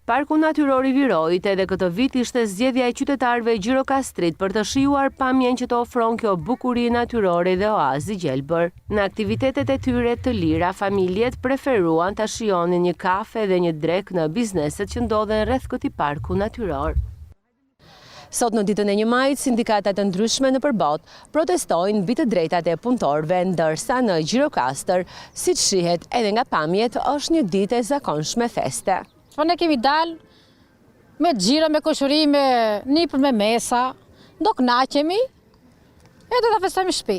Parku Natyror i Viroit edhe këtë vit ishte zgjedhja e qytetarëve gjirokastritë për të shijuar pamjen që të ofron kjo bukuri natyrore dhe oaz i gjelbër. Në aktivitetet e tyre të lira, familjet preferuan ta shijonin një kafe dhe një drekë në bizneset që ndodhen rreth këtij parku natyror. Sot në ditën e një majit, sindikata të ndryshme nëpër botë protestojnë mbi të drejtat e punëtorëve, ndërsa në Gjirokastër, siç shihet edhe nga pamjet, është një ditë e zakonshme feste. Po ne kemi dalë me xhiro, me kushëri, me nipër me mbesa, do kënaqemi, e do ta festojmë në shtëpi.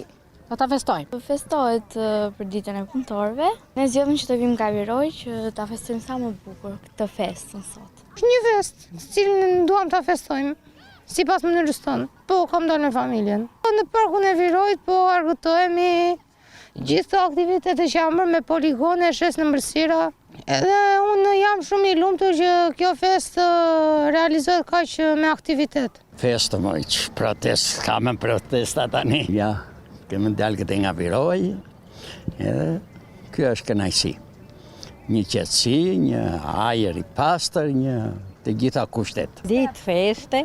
Do ta festojmë. Festohet për ditën e punëtorëve. Ne zgjodhëm që të vijmë nga Viroi që ta festojmë sa më bukur këtë festën sot. Është një festë, të cilën duam ta festojmë sipas mënyrës tonë. Po kam dalë me familjen. Po në parkun e Viroit po argëtohemi gjithë këto aktivitete që janë bërë me poligone, shesin ëmbëlsira. Edhe unë jam shumë i lumtur që kjo festë realizohet kaq me aktivitet. Festë moj, që protestë, ka më protesta tani. Ja, kemi dalë këtej nga Viroi, edhe kjo është kënaqësi. Një qetësi, një ajër i pastër, një të gjitha kushtet. Ditë feste,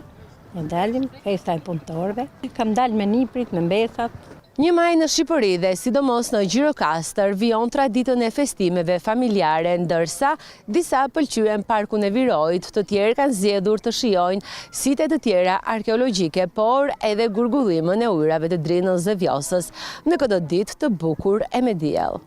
ne dalim, festa e punëtorëve. Kam dalë me niprit, me mbesat. Një maj në Shqipëri dhe sidomos në Gjirokastër vijon traditën e festimeve familjare, ndërsa disa pëlqyen Parkun e Viroit, të tjerë kanë zgjedhur të shijojnë site të tjera arkeologjike, por edhe gurgullimën e ujërave të Drinës dhe Vjosës në këtë ditë të bukur e me diell.